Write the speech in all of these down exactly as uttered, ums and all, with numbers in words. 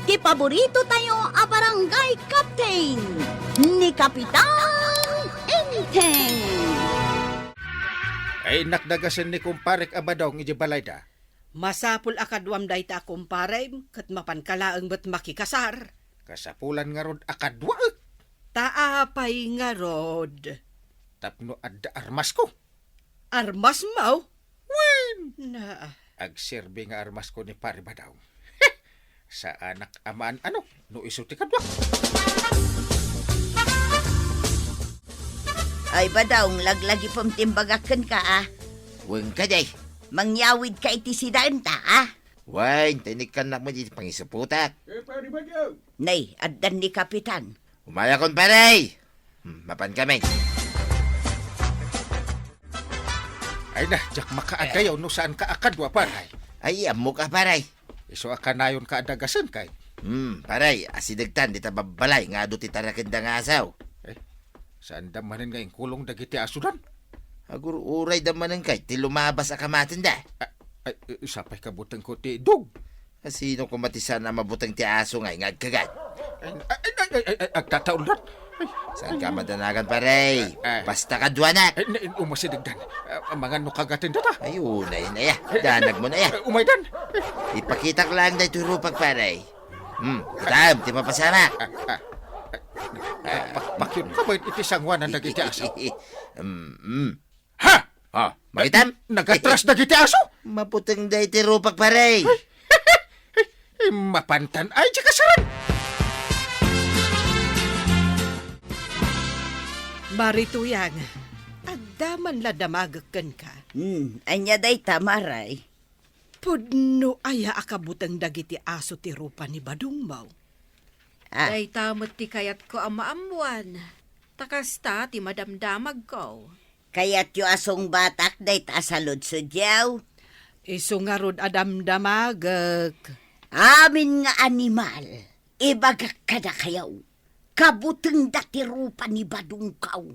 Ti paborito tayo a barangay captain, ni Kapitan Enteng. Ay, nakdagasen ni kumparek a Badong iti balayda. Masapul a kaduam dayta a kumparem, ket mapanka laeng met makikasar. Kasapulan ngarud a kaduaek. Ta apay ngarud? Tapno adda armasko. Armasmo? Wen! Na. Agserbi nga armasko ni Pare Badong. Saanak a maan-ano, no isu ti kaduak. Ay, Badong, laglagipem ti imbagak kenka, a. Wen kadi. Mangyawidka iti sidaenta, a. Wen, tinikkannak met iti pangisuputak. Eh, Pare Badong. Nay, addan ni Kapitan. Umayakon, pare! Hmm, mapan kami. Ay na, diak makaadayaw no saanka a kadua, pare. Ay, ammok a, pare. Isu a kanayonka a dagasen, kay. Hmm, pare, asidegtan dita babbalay nga adu ti tarakenda nga asaw. Eh, saanda manen nga inkulong dagiti asodan? Agur-urayda manen kay ti lumabas a kamatenda. Ah, ay, eh, sapay kabutengko ti dog. Asino koma ti saan a mabuteng ti aso ngay nga agkagad? Ay, ay, ay, ay, ay, agtatauldan. Ay, saanka madanagan, pare? Ah, ah. Basta kaduanak. Ay, na-, umasidegdan. Ah, amangan no kagaten data. Ay, unay na ya. Danag mo na ya. Ah, umaydan. Ipakitak lang daytoy rupak, pare. Hmm, kutam, ti mapasama. Ah, ah. Pak-, pakyon ka ba iti sanguanan dagiti aso? Mm, mm. Ha? Ah, makitam? Nagatras dagiti aso? Maputeng daytoy rupak, pare. Ay, ay, ay, mapantan ay ti kasaran. Mari Tuyang, adda man la damagek kenka. Hmm, ania dayta, Mare? Pudno aya a kabuteng dagiti aso ti rupa ni Badungmo? Ah. Dayta met ti kayatko a maammuan. Ta kasta ti madamdamagko. Kayatyo a sungbatak dayta a saludsodyo? Isu ngarud a damdamagek. Amin nga animal, ibagak kadakayo, kabutengda ti rupa ni Badungko.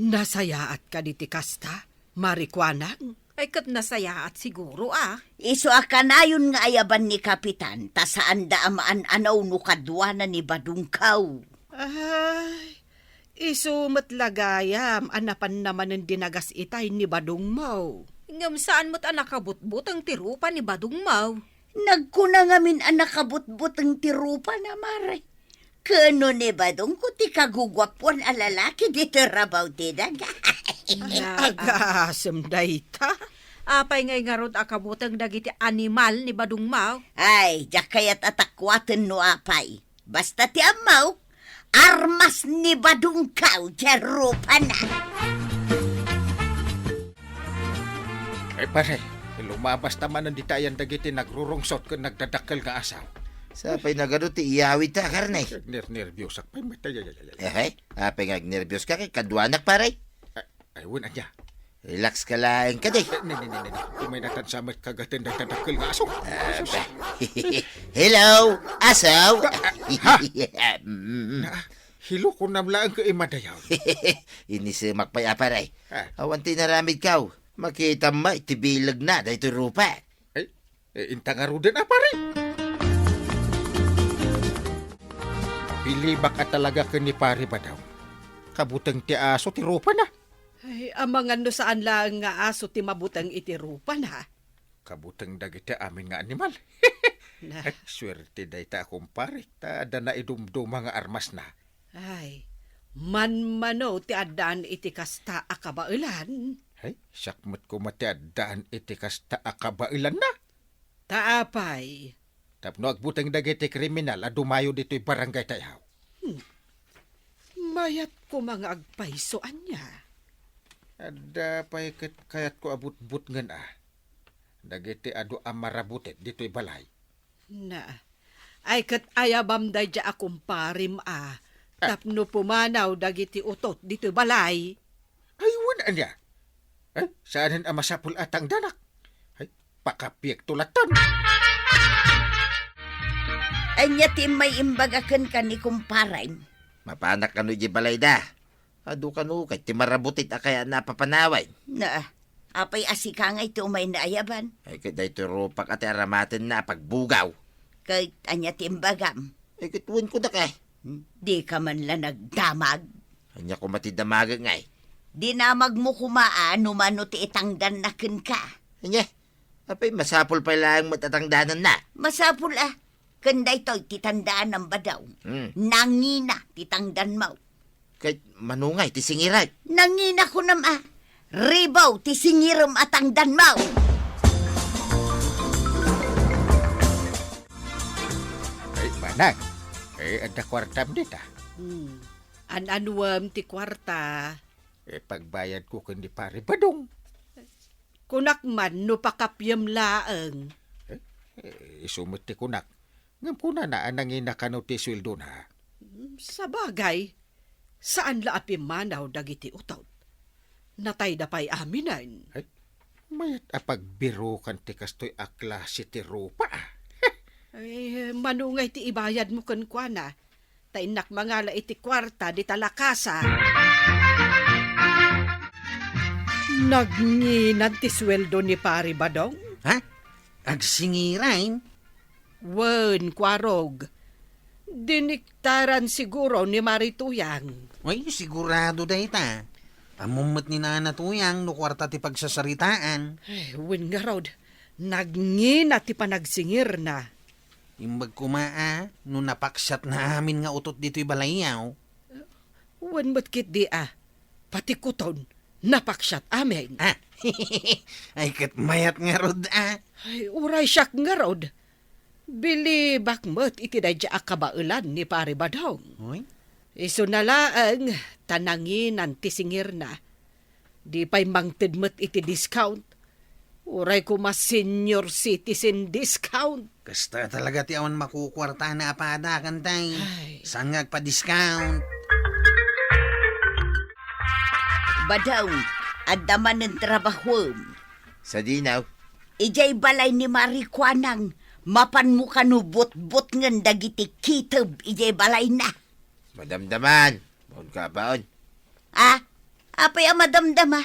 Nasayaat kadi ti kasta, Mari Kuanang? Ay, ket nasayaat siguro, a. Isu a kanayon nga ayaban ni Kapitan, ta saanda a maan-anaw no kaduana ni Badungko. Ay, isu met la gayam a napanna manen dinagas itay ni Badungmo. Ngem saan met a nakabutbuteng ti rupa ni Badungmo. Nagkuna ngamin a nakabutbuteng ti rupana, Mare. Ken no ni Badungko ti kaguguapuan a lalaki ditoy rabaw ti daga. Ay, agasem dayta. Apay ngay ngarud a kabuteng dagiti animal ni Badungmo? Ay, diak kayat a takuaten no apay. Basta ti ammok, armas ni Badungko ti rupana. Ay, pare, lumabas ta manen dita ayan dagiti nagrurungsot ken nagdadakkel nga asaw. Sapay nagadu ti iyawidta, karne. Ner-, nerbios ak pay met. Ay, ay, ay, ay, ay. Ehe, apay nga agnerbios ka ket kaduanak, pare? Ay, ay, wen, ania? Relax ka laeng kadi. Ay, ne, ne, ne, ne, ne. Umay natan sa met kagaten dagdadakkel nga aso. Ah, ba. Hello, asaw. Ah, ah, ha? Mm. Na, hello, kunam laeng ket imadayaw. Inisemak pay, a, pare. Ah. Awan ti inaramidkaw. Makitam met ti bilegna daytoy rupa. Ay, eh, inta ngaruden a, pare. Bilibak a talaga ken ni Pare Badong. Kabuteng ti aso ti rupana. Ay, amangan no saan laeng nga aso ti mabuteng iti rupana. Kabuteng dagiti amin nga animal. Na. Ay, suerte dayta a kumpare, ta adda naidumduma nga armasna. Ay, manmano ti addaan iti kasta a kabaelan? Ay, siak met koma ti addaan iti kasta a kabaelanna. Ta apay? Tapno agbuteng dagiti kriminal a dumayo ditoy barangay tayo. Hmm. Mayat koma nga agpayso, ania? Adda pay ket kayatko a butbutngen a. Dagiti adu a marabutit ditoy balay. Na, ay ket ayabam daydiay a kumparem a, ah, tapno pumanaw dagiti utot ditoy balay. Ay, wen, ania? Ay, saanen a masapul a tangdanak? Ay, pakapiekto lattan. Ania ti immay imbaga kenka ni kumparem? Mapanak kano idiay balayda? Adu kano ket ti marabutit a kayatna a papanawen. Na, apay a sika ngay ti umayna ayaban? Ay, ket daytoy rupak a ti aramatenna a pagbugaw. Ket ania ti imbagam? Ay, ket wen ko daka. Hmm? Dika man la nagdamag? Ania koma ti damagek ngay? Dinamagmo koma a no mano ti itangdanna kenka. Ania? Apay, masapul pay laeng met a tangdananna. Masapul a. Ken daytoy ti tandaanam, Badong. Hmm. Nangina ti tangdanmo. Ket mano ngay ti singirek? Nangina kunam a, ribaw ti singirem a tangdanmo. Ay, manang. Ay, adda kuartam dita. Hmm. An-anuem ti kuarta? Eh, pagbayadko ken ni Pare Badong. Kunak man no pakapiem laeng. Eh, eh, isu met ti kunak. Ngem kunana a nangina kano ti sueldona. Mm, sabagay, saan la a pimmanaw dagiti utod. Natayda pay aminen. Ay, mayat a pagbirukan ti kastoy a klase ti rupa, ah. Ay, mano ngay ti ibayadmo kenkuana? Ta innak mangala iti kuarta dita lakasa. Nagnginan ti sueldo ni Pari Badong? Ha? Agsingiran? Wen, kuarog. Diniktaran siguro ni Mari Tuyang. Ay, sigurado dayta. Ammom met ni Nana Tuyang no kuarta ti pagsasaritaan. Ay, wen ngarud, nagngina ti panagsingirna. Imbag koma a, no napaksiatna amin nga utot ditoy balayyo. Wen met ketdi a, pati kuton, napaksiat amin. Ah, ay ket mayat ngarud a. Ay, uray siak ngarud. Bilibak met iti daydiay a kabaelan ni Pari Badong. Hoy? Isuna laeng ta nanginan ti singirna. Di pay mangted met iti discount. Uray koma senior citizen discount. Kasta talaga ti awan makukuartana a pada, kantay. Ay. Saan nga agpa-discount? Badong, adda manen trabahuem. Sadino? Idiay balay ni Mari Kuanang, mapanmo kano butbutngen dagiti kiteb idiay balayna. Madamdaman, baon ka, baon. Ah, apay a madamdama?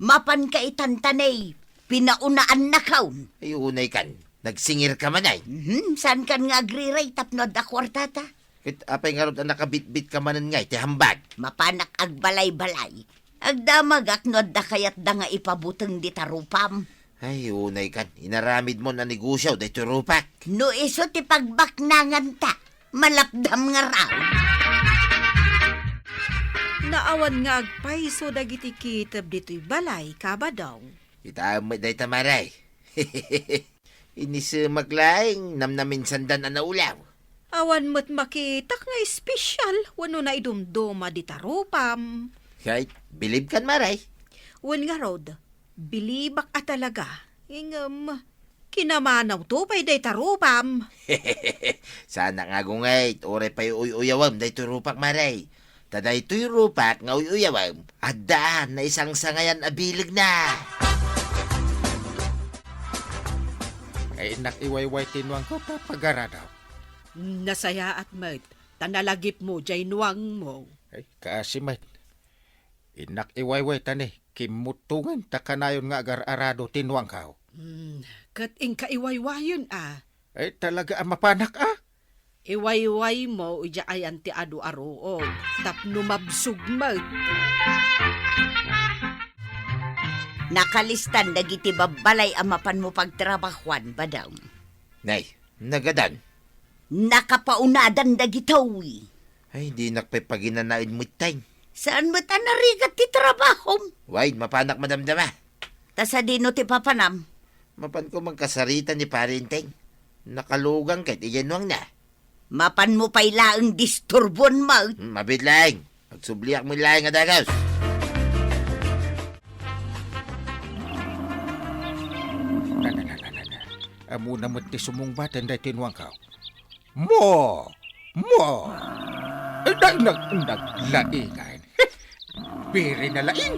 Mapanka itan ta ne, pinaunaan na kaon. Ay, unay kan, nagsingir ka man ay. Mhm, saan kan nga agriray tapno adda kuartata? Ket apay ngarud a nakabitbit ka manen ngay ti hambag? Mapanak agbalay-balay. Agdamagak no adda kayatda nga ipabuteng dita rupam. Ay, unay kan, inaramidmo a negosyo daytoy rupak. No isu ti pagbaknanganta, malapdam ngarud. Naawan nga agpayso dagiti kiteb ditoy balay, Kabadong. Kitaem met dayta, Mare. Inisemak laeng, namnaminsandan a naulaw. Awan met makitak nga espesyal wenno naidumduma dita rupam. Kay, bilib kan, Mare? Wen ngarud, bilibak a talaga. Ngem, kinamanawto pay dayta rupam. Saanak nga agungayt, uray pay uy-uyawem daytoy rupak, Mare. Ta daytoy rupak nga uy-uyawem, adda naisangsangayan a bilegna. Ay, innak iwayway ti nuangko ta pagaradam. Nasayaat met, ta nalagipmo jay nuangmo. Ay, kaasi met. Innak iwayway ta ni, kimmuttongen ta kanayon nga agar-arado ti nuangko. Hmm, ket inka iwaywayen a. Ay, talaga a mapanak a? Iwaywaymo idiay ayan ti adu a ruog, tapno mabsog met. Nakalistan dagiti babbalay a mapanmo pagtrabahuan, Badong. Nay, nagadan. Nakapaunadan dagitoy. Ay, dinak pay paginanaen metten. Saan met a narigat ti trabahom? Wait, mapanak madamdama. Ta sadino ti papanam? Mapanko mangkasarita ni Pari Enteng. Nakalugang ket idiay nuangna. Mapanmo pay laeng disturbuan met. Hmm, mabit laeng. Agsubliak met laeng a dagus. Na, na, na, na, na, na. Ammona met ti sumungbaten daytoy nuangko. Mo! Mo! Ay, nag-, nag-, naglaingan. Biri na laing.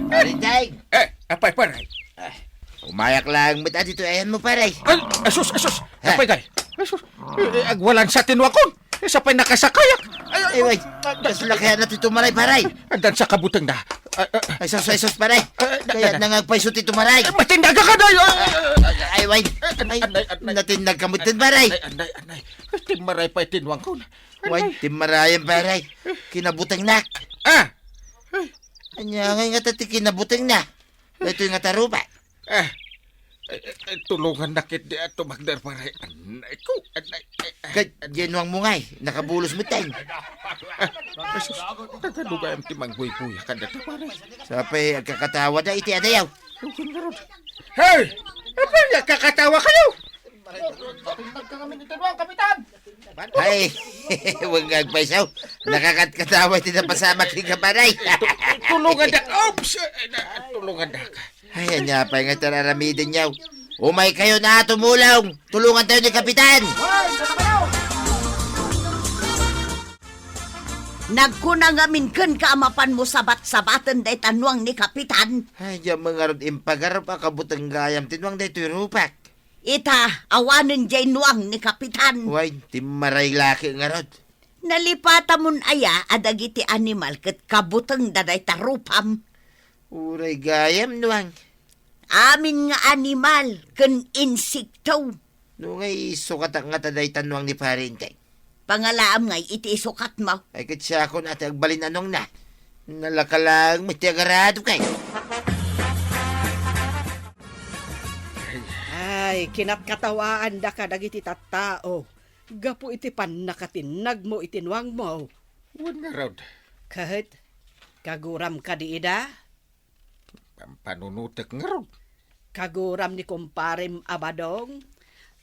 Pare Deng! Eh, apay, pare? Ah, umayak lang met ditoy ayanmo, pare. Ay, asus, asus! Ha? Apay, day? Asus! Eh, eh, agwalansa ti nuangkon. Eh, sapay nakasakayak. Ay, ay, Eh, wait. Ay, ay, Mas laki na ti tumaray, pare. Addan sa kabuteng na. Ay, ay, ay. Ay, sus, ay, sus, pare. Ay, ay, Kayat na nga agpayso ti tumaray. Ay, matindaga ka, day! Ay, ay, ay, ay. Ay, ay, wine. Ay, ay, Ay, ay, ay, ay. Natindag ka met, pare. Ay, ay, ay, ay. Ay, timmaray pay ti nuangko. Wine, timmarayan, pare. Kinabutengnak. Ah! Ania ngay ngata ti kinabutengna? Daytoy ngata rupak. Ah, eh, eh, eh, tulongannak ketdi a tumagder, pare. Anay ko, anay, eh, eh, Ket, anay. Diay nuangmo ngay, nakabulos metten. Ah, Jesus, nagano gayam ti mangguyguya kadata, pare? Sapay agkakatawada iti adayaw. Tulongan ngarud. Hey! Apay nga agkakatawa kayo? Ay, wen nga agpayso. Nakakatkatawa iti napasamak ni kapanay. Tu-, tulongandak. Oops! Eh, na-, tulongandak. Ay, ania pay nga ti ar-aramidenyo? Umaykayon a tumulong! Tulongantayo ni Kapitan! Nagkuna ngamin kenka a mapanmo sabat-sabaten dayta nuang ni Kapitan. Ay, diak met ngarud impagarup a kabuteng gayam ti nuang daytoy rupak. Ita, awanen diay nuang ni Kapitan. Way, timmaray laki ngarud. Nalipatamon aya a dagiti animal ket kabutengda dayta rupam? Uray gayam, nuang. Amin nga animal ken insekto. No ngay isukatak ngata dayta nuang ni Pare Enteng. Pangalaam ngay iti isukatmo. Ay, ket siakon a ti agbalin a nuangna. Nalaka laeng met ti agaradok. Ay, kinatkatawaandaka dagiti tattao gapu iti pannakatinnagmo iti nuangmo. Wen ngarud. Ket, kaguram kadi ida? Pampanunotek ngarud. Kaguram ni kumparem a Badong,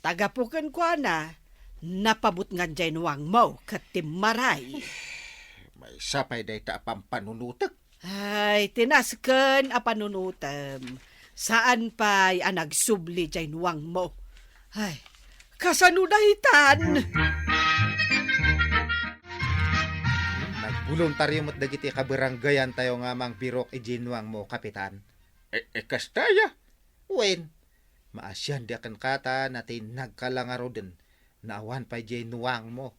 ta gapu kenkuana, napabutngan diay nuangmo ket timmaray. Maysa pay dayta a pampanunotek. Ay, ti nasken a panunotem. Saan pay a nagsubli diay nuangmo. Ay, kasano daytan? Nagboluntario met dagiti kabaranggayantayo nga mangbirok idiay nuangmo, Kapitan. E, e, kasta aya? Wen, maasiandiak kenka ta natinnagka la ngaruden, no awan pay diay nuangmo.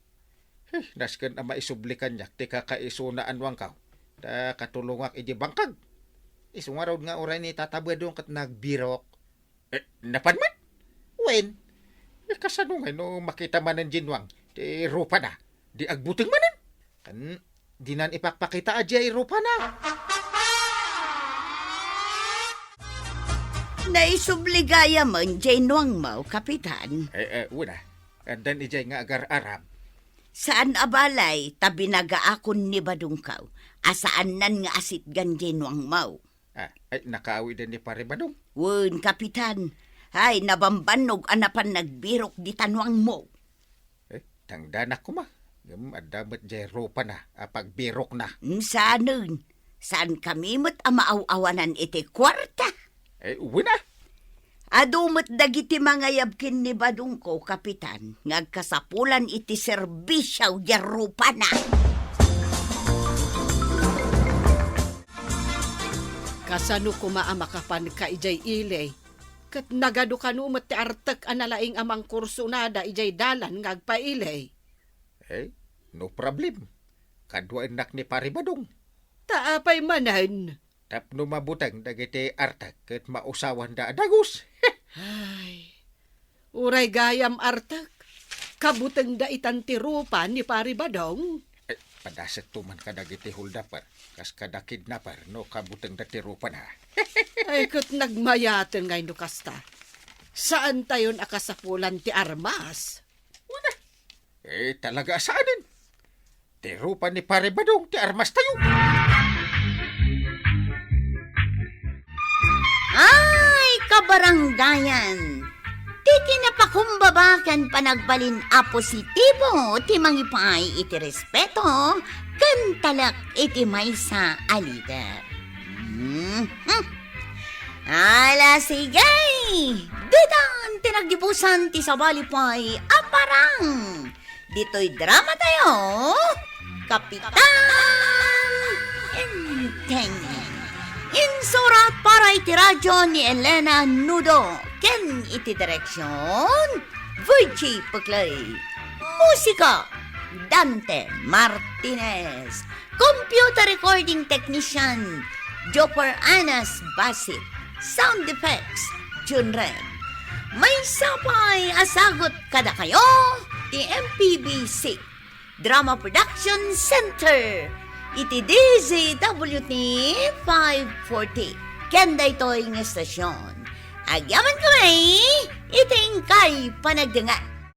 He, nasken a maisubli kaniak ti kakaisuna a nuangko, ta katulongak idiay bangkag. Isu ngarud nga uray ni Tata Badong ket nagbirok. E, napan met? Wen. E, kasano ngay no makita manen diay nuang ti rupana? Di agbuteng manen? Ken dinan ipakpakita a diay rupana. Naisubli gayamen diay nuangmo, Kapitan. E, e, wen a. Addan idiay nga agar-arab. Saan a balay, ta binagaakon ni Badongko a saannan nga asitgan diay nuangmo. Ah, ay, nakaawiden ni Pare Badong? Wen, Kapitan. Ay, nabambannog a napan nagbirok dita nuangmo. E, tangdanak koma. Ngem adda met diay rupana a pagbirokna. Saanen, saankami met a maaw-awanan iti kuarta. E, wen a. Adu met dagiti mangayab ken ni Badongko, Kapitan, nga agkasapulan iti serbisio diay rupana. Kasano koma a makapanka idiay ili? Ket nagadu kano met ti artek a nalaing a mangkursunada idiay dalan nga agpaili? E, no problem. Kaduaennak ni Pare Badong. Ta apay manen? Tapno mabuteng dagiti artek ket mausawanda a dagus. Ay, uray gayam artek, kabutengda itan ti rupa ni Pare Badong. E, padasekto man kadagiti holdaper, kas kada kidnapper no kabutengda ti rupana. Ay, ket nagmayaten ngay no kasta. Saantayon a kasapulan ti armas. Wen a. E, talaga a saanen. Ti rupa ni Pare Badong ti armastayo. Ay, kabaranggayan! Ti kinapakumbaba ken panagbalin a positibo ti mangipaay iti respeto ken talek iti maysa a lider. Mhm. Ala, sige! Ditan ti naggibusan ti sabali pay a parang ditoy drama tayo, Kapitan Enteng. Insurat para iti radyo ni Elena Nudo ken iti direksyon, Virgie Puclay. Musika, Dante Martinez. Computer recording technician, Jopper Anas Basit. Sound effects, Jun Red. Maysa pay a sagut kadakayo ti M P B C Drama Production Center iti D Z W T five forty. Ken daytoy nga estasyon, agyaman kami iti inkay panagdengngeg.